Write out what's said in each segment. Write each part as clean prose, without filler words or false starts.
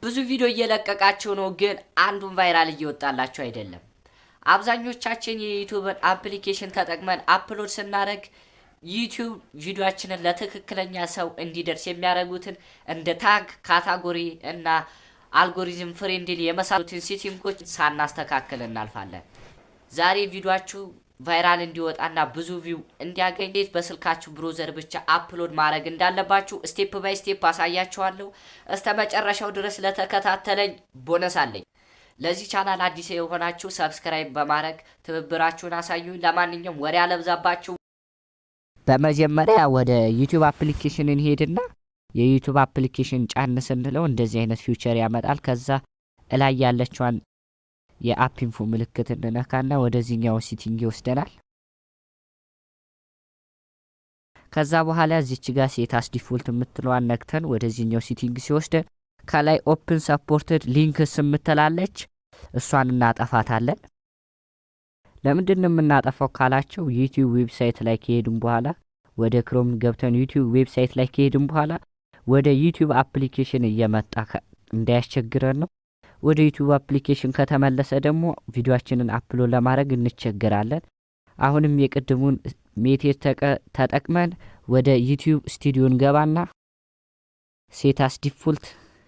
ብዙ ቪዲዮ እየለቀቃችሁ ነው፣ ግን አንዱን viral እየወጣላችሁ አይደለም። አብዛኞቻችን የ YouTube ን application ተጠቅመን upload ስናደርግ YouTube ቪዲዮአችንን ለትክክለኛ ሰው እንዲደርስ የሚያደርጉትን እንደ tag፣ category እና algorithm friendly የመሳሰሉትን setting ኦች ሳናስተካክል እናልፋለን። ዛሬ ቪዲዮአችሁ viral እንዲወጣና ብዙ view እንዲያገኝ እንዴት በስልካችሁ browser ብቻ upload ማድረግ እንዳለባችሁ step by step አሳያችኋለሁ። እስከ መጨረሻው ድረስ ለተከታተለኝ ቦነስ አለኝ። ለዚህ ቻናል አዲስ የሆናችሁ subscribe በማድረግ ትብብራችሁን አሳዩኝ። ለማንኛውም ወሬ አለብዛባችሁ። በመጀመሪያ ወደ YouTube application እንሄድና የ YouTube application ጫን ስንለው እንደዚህ አይነት feature ያመጣል። ከዛ እላይ ያለችዋን የ app info ምልክት እንነካና ወደዚህኛው setting ይወስደናል። ከዛ በኋላ እዚች ጋር set as default የምትለዋን ነክተን ወደዚህኛው setting ሲወስደን ከላይ open supported links የምትላለች፣ እሷን እናጠፋታለን። ለምንድን ነው የምናጠፋው ካላችሁ፣ YouTube website ላይ ከሄድን በኋላ፣ ወደ Chrome ገብተን YouTube website ላይ ከሄድን በኋላ ወደ YouTube application እየመጣ እንዳያስቸግረን ነው። ወደ YouTube application ከተመለሰ ደግሞ ቪዲዮአችንን upload ለማድረግ እንቸገራለን። አሁንም የቅድሙን method ተጠቅመን ወደ YouTube ስቱዲዮ እንገባና set as default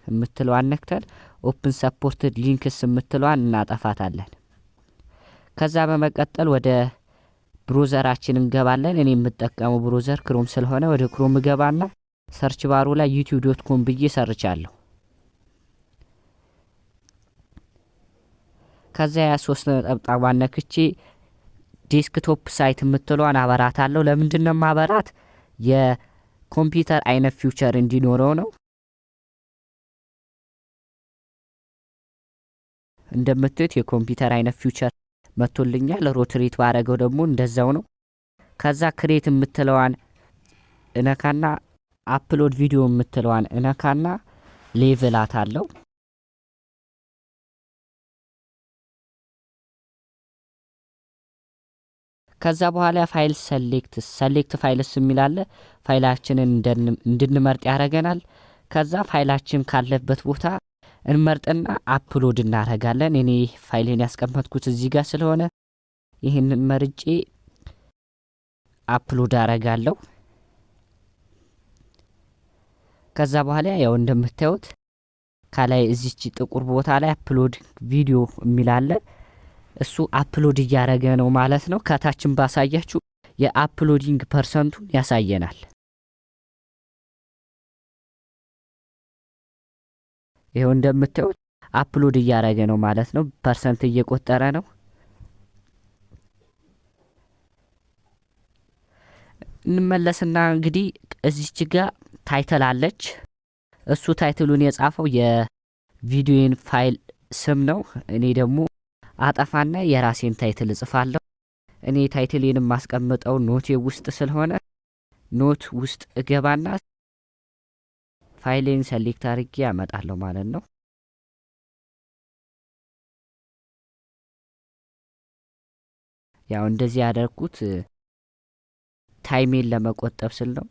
የምትለዋን ነክተን open supported links የምትለዋን እናጠፋታለን። ከዛ በመቀጠል ወደ browser ኣችን እንገባለን። እኔ የምጠቀመው browser Chrome ስለሆነ ወደ Chrome እገባና search bar ኡ ላይ YouTube.com ብዬ search አለሁ። ከዛ ያ ሶስት ነጠብጣቧን ነክቼ desktop site የምትለዋን አበራታለሁ። ለምንድን ነው ማበራት? የኮምፒውተር አይነት feature እንዲኖረው ነው። እንደምታዩት የኮምፒውተር አይነት feature መጥቶልኛል። Rotate ባረገው ደግሞ እንደዛው ነው። ከዛ create የምትለዋን እነካና upload video የምትለዋን እነካና leave እላታለሁ። ከዛ በኋላ file select files የሚል አለ። ፋይላችንን እንድንመርጥ ያደርገናል። ከዛ ፋይላችን ካለበት ቦታ እንመርጥና upload እናደርጋለን። እኔ ፋይሌን ያስቀመጥኩት እዚህ ጋር ስለሆነ ይህንን መርጬ upload አረጋለሁ። ከዛ በኋላ ያው እንደምታዩት ከላይ እዚች ጥቁር ቦታ ላይ upload video የሚል አለ። እሱ upload እያደረገ ነው ማለት ነው። ከታችን ባሳያችሁ የ uploading percent ኡን ያሳየናል። ይኸው እንደምታዩት upload እያደረገ ነው ማለት ነው። Percent እየቆጠረ ነው። እንመለስና እንግዲህ እዚች ጋ title አለች። እሱ title ኡን የጻፈው የቪዲዮን ፋይል ስም ነው። እኔ ደግሞ አጠፋና የራሴን title እጽፋለሁ። እኔ title ኤን የማስቀምጠው note ኤ ውስጥ ስለሆነ note ውስጥ እገባና ፋይሌን select አድርጌ ያመጣለሁ ማለት ነው። ያው እንደዚህ ያደረኩት time ኤን ለመቆጠብ ስል ነው።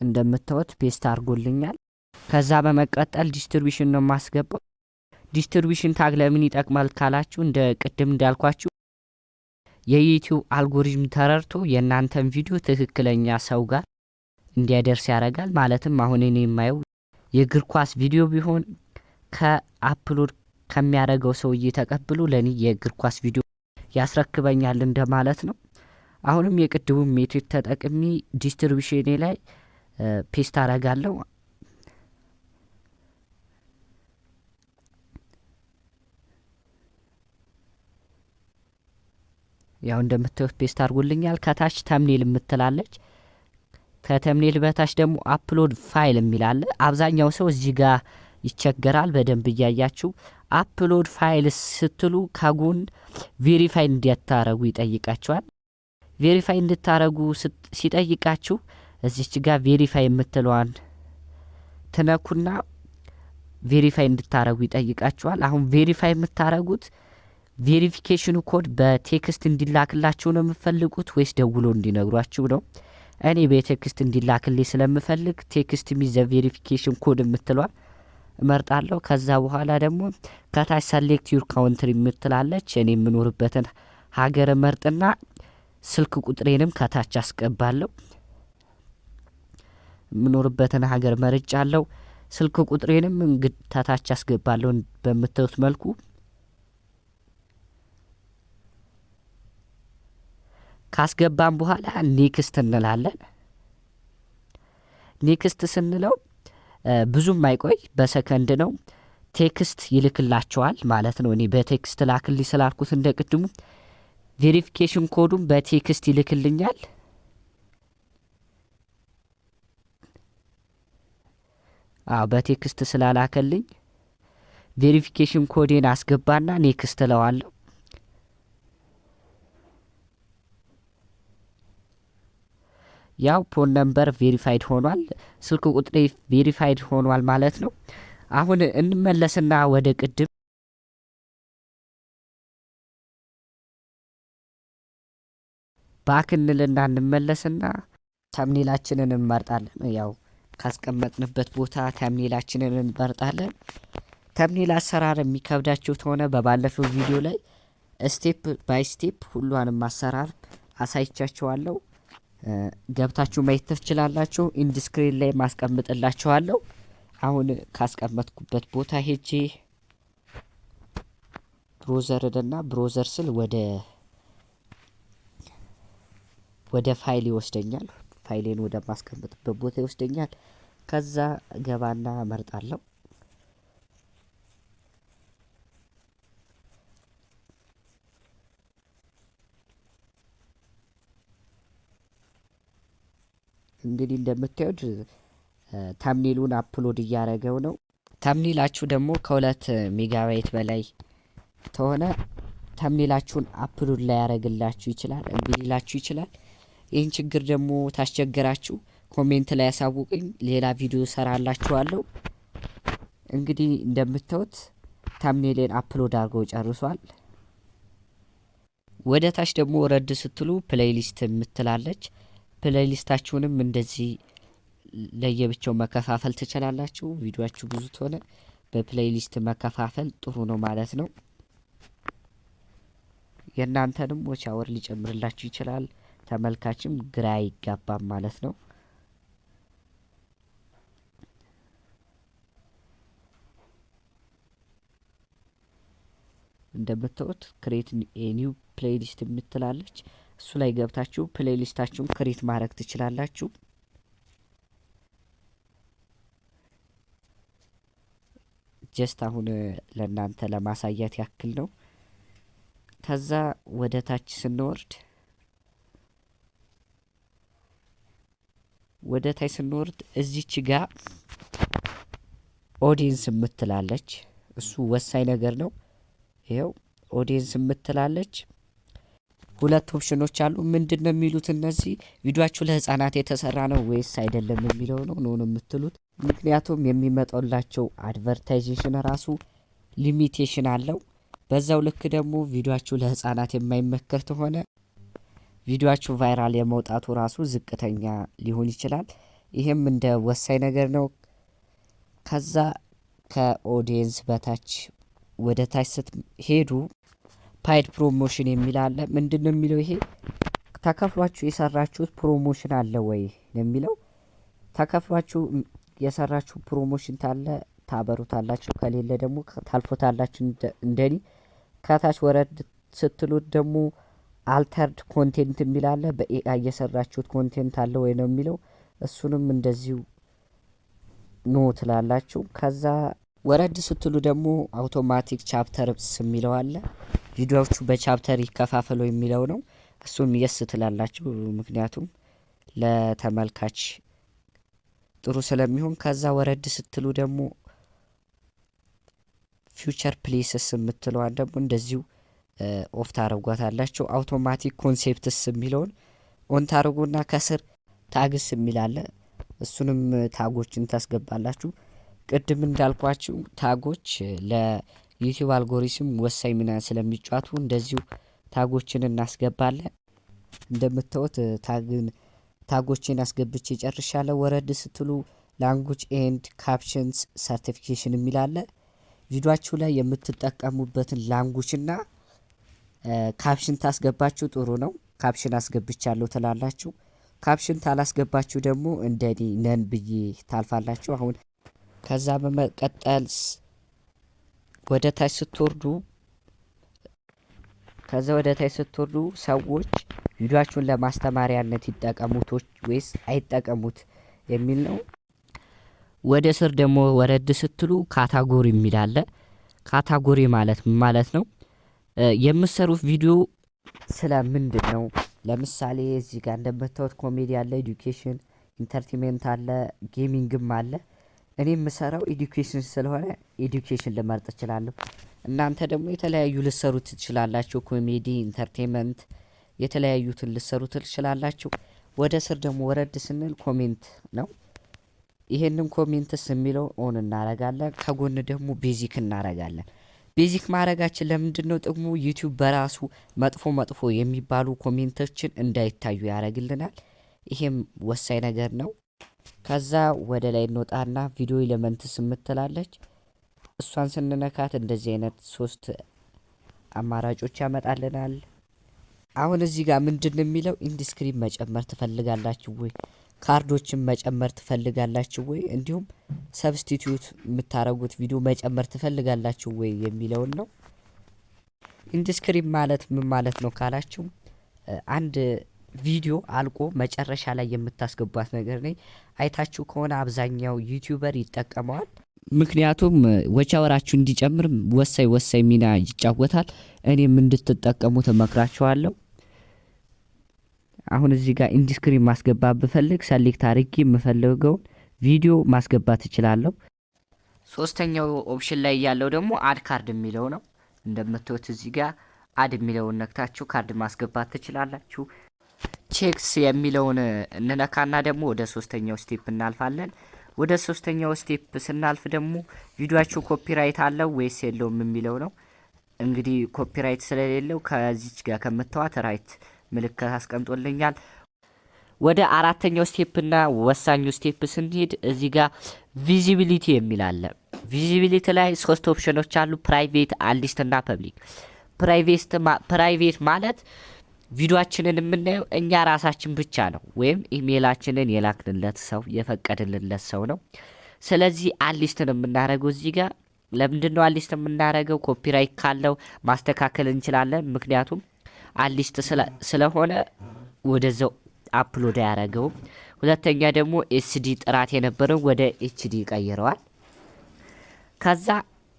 እንደምታዩት paste አድርጎልኛል። ከዛ በመቀጠል description ነው የማስገባው። Description tag ለምን ይጠቅማል ካላችሁ፣ እንደ ቅድም እንዳልኳችሁ የ YouTube algorithm ተረድቶ የእናንተን ቪዲዮ ትክክለኛ ሰው ጋር እንዲያደርስ ያደርጋል። ማለትም አሁን እኔ የማየው የእግር ኳስ ቪዲዮ ቢሆን ከ upload ከሚያደርገው ሰውዬ ተቀብሎ ለእኔ የእግር ኳስ ቪዲዮ ያስረክበኛል እንደማለት ነው። አሁንም የቅድሙን method ተጠቅሜ description ኤ ላይ paste አረጋለሁ። ያው እንደምታዩት paste አድርጎልኛል። ከታች thumbnail የምትላለች፣ ከ thumbnail በታች ደግሞ upload file የሚል አለ። አብዛኛው ሰው እዚህ ጋር ይቸገራል። በደንብ እያያችሁ upload file ስትሉ ከጎን verify እንዲያታረጉ ይጠይቃችኋል። Verify እንድታረጉ ሲጠይቃችሁ እዚች ጋር verify የምትለዋን ትነኩና verify እንድታረጉ ይጠይቃችኋል። አሁን verify የምታረጉት Verification ኑ code በ text እንዲላክላችሁ ነው የምፈልጉት ወይስ ደውሎ እንዲነግሯችሁ ነው? እኔ በ text እንዲላክልኝ ስለምፈልግ "Text me the verification code" የምትለዋን እመርጣለሁ። ከዛ በኋላ ደግሞ ከታች "Select your country" የምትላለች፣ እኔ የምኖርበትን ሀገር እመርጥና ስልክ ቁጥሬንም ከታች አስገባለሁ። የምኖርበትን ሀገር መርጫለሁ። ስልክ ቁጥሬንም እንግዲህ ከታች አስገባለሁ በምታዩት መልኩ። ካስገባን በኋላ next እንላለን። Next ስንለው ብዙም አይቆይ፣ በሰከንድ ነው። Text ይልክላችኋል ማለት ነው። እኔ በ text ላክልኝ ስላልኩት እንደ ቅድሙ verification code ኡን በ text ይልክልኛል። አዎ፣ በ text ስላላከልኝ verification code ኤን አስገባና next እለዋለሁ። ያው phone number verified ሆኗል፣ ስልክ ቁጥሬ verified ሆኗል ማለት ነው። አሁን እንመለስና ወደ ቅድም back እንልና እንመለስና thumbnail ኣችንን እንመርጣለን። ያው ካስቀመጥንበት ቦታ thumbnail ኣችንን እንመርጣለን። Thumbnail አሰራር የሚከብዳችሁ ከሆነ በባለፈው ቪዲዮ ላይ step by step ሁሏንም አሰራር አሳይቻችኋለሁ። ገብታችሁ ማየት ትችላላችሁ። End screen ላይ ማስቀምጥላችኋለሁ። አሁን ካስቀመጥኩበት ቦታ ሄጄ browser ንና browser ስል ወደ ፋይል ይወስደኛል። ፋይሌን ወደ ማስቀምጥበት ቦታ ይወስደኛል። ከዛ ገባና መርጣለሁ። እንግዲህ እንደምታዩት thumbnail ኡን upload እያደረገው ነው። Thumbnail ኣችሁ ደግሞ ከ2 ሜጋባይት በላይ ከሆነ thumbnail ኣችሁን upload ላያደርግላችሁ ይችላል፣ እምቢ ሊላችሁ ይችላል። ይህን ችግር ደግሞ ታስቸገራችሁ comment ላይ ያሳውቁኝ፣ ሌላ ቪዲዮ ሰራላችኋለሁ። እንግዲህ እንደምታዩት thumbnail ኤን upload አድርጎ ጨርሷል። ወደ ታች ደግሞ ወረድ ስትሉ playlist የምትላለች፣ playlist ኣችሁንም እንደዚህ ለየብቻው መከፋፈል ትችላላችሁ። ቪዲዮችሁ ብዙ ከሆነ በ playlist መከፋፈል ጥሩ ነው ማለት ነው። የእናንተንም watch hour ሊጨምርላችሁ ይችላል። ተመልካችም ግራ አይጋባም ማለት ነው። እንደምታዩት "Create new playlist" የምትላለች፣ እሱ ላይ ገብታችሁ playlist ኣችሁን create ማድረግ ትችላላችሁ። Just አሁን ለእናንተ ለማሳየት ያክል ነው። ከዛ ወደ ታች ስንወርድ እዚች ጋ audience የምትላለች፣ እሱ ወሳኝ ነገር ነው። ይኸው audience የምትላለች፣ ሁለት option ኖች አሉ። ምንድን ነው የሚሉት እነዚህ? ቪዲዮችሁ ለህፃናት የተሰራ ነው ወይስ አይደለም የሚለው ነው። No ነው የምትሉት። ምክንያቱም የሚመጣላቸው advertisation ራሱ limitation አለው። በዛው ልክ ደግሞ ቪዲዮችሁ ለህፃናት የማይመከር ከሆነ ቪዲዮችሁ viral የመውጣቱ ራሱ ዝቅተኛ ሊሆን ይችላል። ይህም እንደ ወሳኝ ነገር ነው። ከዛ ከ audience በታች ወደ ታች ስትሄዱ paid promotion የሚል አለ። ምንድን ነው የሚለው ይሄ? ተከፍሏችሁ የሰራችሁት promotion አለ ወይ ነው የሚለው። ተከፍሏችሁ የሰራችሁ promotion ካለ ታበሩታላችሁ፣ ከሌለ ደግሞ ታልፎታላችሁ። እንደኔ ከታች ወረድ ስትሉት ደግሞ altered content የሚል አለ። በ AI የሰራችሁት content አለ ወይ ነው የሚለው። እሱንም እንደዚሁ no ትላላችሁ። ከዛ ወረድ ስትሉ ደግሞ automatic chapters የሚለው አለ። ቪዲዮዎቹ በ chapter ይከፋፈሉ የሚለው ነው። እሱም yes ትላላችሁ፣ ምክንያቱም ለተመልካች ጥሩ ስለሚሆን። ከዛ ወረድ ስትሉ ደግሞ feature places የምትለዋን ደግሞ እንደዚሁ off ታደርጓታላችሁ። Automatic concepts የሚለውን on ታደርጉና ከስር tags የሚል አለ። እሱንም tag ኦችን ታስገባላችሁ። ቅድም እንዳልኳችሁ tag ኦች ለዩቲዩብ ዩቲዩብ አልጎሪዝም ወሳኝ ሚና ስለሚጫወቱ እንደዚሁ tag ኦችን እናስገባለን። እንደምታዩት tag ኦችን አስገብቼ ጨርሻለሁ። ወረድ ስትሉ language and captions certification የሚል አለ። ቪዲዮአችሁ ላይ የምትጠቀሙበትን language ና caption ታስገባችሁ ጥሩ ነው። Caption አስገብቻለሁ ትላላችሁ። Caption ታላስገባችሁ ደግሞ እንደኔ none ብዬ ታልፋላችሁ። አሁን ከዛ በመቀጠል ወደ ታች ስትወርዱ፣ ከዛ ወደ ታች ስትወርዱ ሰዎች ቪዲዮአችሁን ለማስተማሪያነት ይጠቀሙት ወይስ አይጠቀሙት የሚል ነው። ወደ ስር ደግሞ ወረድ ስትሉ category የሚል አለ። Category ማለት ምን ማለት ነው? የምትሰሩት ቪዲዮ ስለ ምንድን ነው? ለምሳሌ እዚህ ጋር እንደምታዩት ኮሜዲ አለ፣ education፣ entertainment አለ፣ gaming ም አለ። እኔ የምሰራው education ስለሆነ education ልመርጥ እችላለሁ። እናንተ ደግሞ የተለያዩ ልትሰሩ ትችላላችሁ። Comedy፣ entertainment የተለያዩትን ልትሰሩ ትችላላችሁ። ወደ ስር ደግሞ ወረድ ስንል comment ነው። ይሄንን comments የሚለው on እናረጋለን። ከጎን ደግሞ basic እናረጋለን። Basic ማድረጋችን ለምንድን ነው ጥቅሙ? ዩቲዩብ በራሱ መጥፎ መጥፎ የሚባሉ comment ኦችን እንዳይታዩ ያደርግልናል። ይሄም ወሳኝ ነገር ነው። ከዛ ወደ ላይ እንወጣና video elements የምትላለች፣ እሷን ስንነካት እንደዚህ አይነት ሶስት አማራጮች ያመጣልናል። አሁን እዚህ ጋር ምንድን የሚለው፣ end screen መጨመር ትፈልጋላችሁ ወይ፣ ካርዶችን መጨመር ትፈልጋላችሁ ወይ፣ እንዲሁም substitute የምታደርጉት ቪዲዮ መጨመር ትፈልጋላችሁ ወይ የሚለውን ነው። End screen ማለት ምን ማለት ነው ካላችሁ፣ አንድ ቪዲዮ አልቆ መጨረሻ ላይ የምታስገቧት ነገር ነች። አይታችሁ ከሆነ አብዛኛው YouTuber ይጠቀመዋል። ምክንያቱም watch hour ኣችሁ እንዲጨምር ወሳኝ ወሳኝ ሚና ይጫወታል። እኔም እንድትጠቀሙት እመክራችኋለሁ። አሁን እዚህ ጋር end screen ማስገባት ብፈልግ select አድርጌ የምፈልገውን ቪዲዮ ማስገባት እችላለሁ። ሶስተኛው option ላይ ያለው ደግሞ add card የሚለው ነው። እንደምታዩት እዚህ ጋር add የሚለውን ነክታችሁ ካርድ ማስገባት ትችላላችሁ። Checks የሚለውን እንነካና ደግሞ ወደ ሶስተኛው step እናልፋለን። ወደ ሶስተኛው step ስናልፍ ደግሞ ቪዲዮአችሁ copyright አለው ወይስ የለውም የሚለው ነው። እንግዲህ copyright ስለሌለው ከዚች ጋር ከምታዩዋት right ምልክት አስቀምጦልኛል። ወደ አራተኛው step ና ወሳኙ step ስንሄድ እዚህ ጋር visibility የሚል አለ። Visibility ላይ ሶስት option ኖች አሉ። Private፣ unlist እና public። Private ማለት ቪዲዮአችንን የምናየው እኛ ራሳችን ብቻ ነው፣ ወይም ኢሜይላችንን የላክንለት ሰው፣ የፈቀድንለት ሰው ነው። ስለዚህ unlist ን የምናደርገው እዚህ ጋር ለምንድን ነው unlist የምናደርገው? Copyright ካለው ማስተካከል እንችላለን። ምክንያቱም unlist ስለሆነ ወደዛው upload አያደርገውም። ሁለተኛ ደግሞ SD ጥራት የነበረው ወደ HD ይቀይረዋል። ከዛ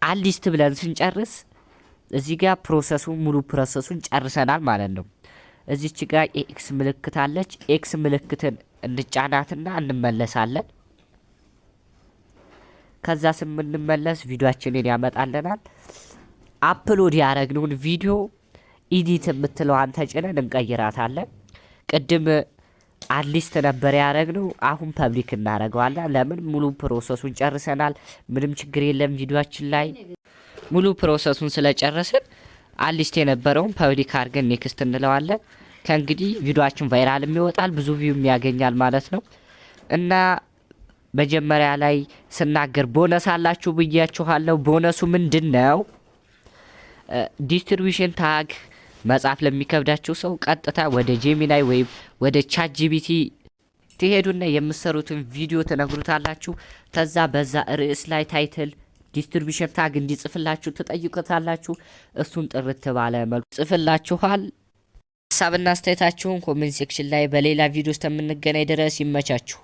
unlist ብለን ስንጨርስ እዚህ ጋር process ኡ ሙሉ process ኡን ጨርሰናል ማለት ነው። እዚች ጋር የ X ምልክት አለች። X ምልክትን እንጫናትና እንመለሳለን። ከዛ ስንመለስ ቪዲዮአችንን ያመጣልናል። Upload ያደረግነውን ቪዲዮ edit የምትለዋን ተጭነን እንቀይራታለን። ቅድም unlist ነበር ያደረግነው፣ አሁን public እናደርገዋለን። ለምን? ሙሉ process ኡን ጨርሰናል። ምንም ችግር የለም ቪዲዮአችን ላይ። ሙሉ process ኡን ስለጨረስን unlist የነበረውን public አድርገን next እንለዋለን። ከእንግዲህ ቪዲዮአችን viral ም ይወጣል፣ ብዙ view ም ያገኛል ማለት ነው። እና መጀመሪያ ላይ ስናገር ቦነስ አላችሁ ብያችኋለሁ። ቦነሱ ምንድን ነው? Description tag መጻፍ ለሚከብዳችሁ ሰው ቀጥታ ወደ Gemini ወይም ወደ ChatGPT ትሄዱና የምትሰሩትን ቪዲዮ ትነግሩታላችሁ። ከዛ በዛ ርዕስ ላይ title፣ description tag እንዲጽፍላችሁ ትጠይቁታላችሁ። እሱን ጥርት ባለ መልኩ ጽፍላችኋል። ሀሳብና አስተያየታችሁን comment section ላይ። በሌላ ቪዲዮ እስከምንገናኝ ድረስ ይመቻችሁ።